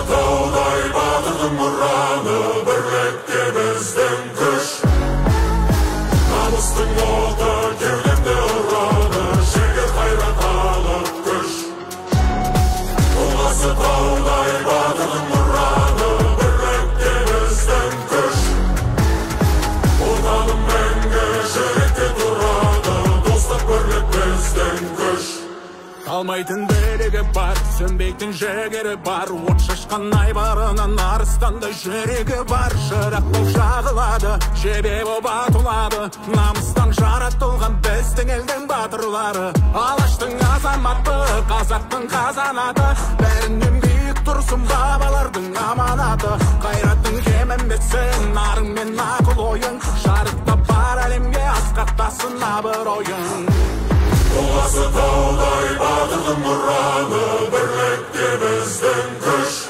таудай батырдың ұраны, бірлікте біздің күш. Намыстың оты кеудемде ұрады, жігер қайрат алып күш. Тұлғасы таудай батырдың ұраны, бірлікте біздің күш. Отаным мәңгі жүректе тұрады, достық бірлік біздің күш. Талмайтын білігі бар, сөнбейтін жігері бар, от шашқан айбарынан арыстандай жүрегі бар. Шырақ болып жағылады, жебе болып атылады, намыстан жаратылған біздің елдің батырлары. Алаштың азаматы, қазақтың қазанаты, бәрінен биік тұрсын бабалардың аманаты. Қайраттың кемімесін, нарың мен ақыл ойың, шарықтап бар әлемге асқақтасын абыройың. Тұлғасы таудай батырдың ұраны, бірлікте біздің күш.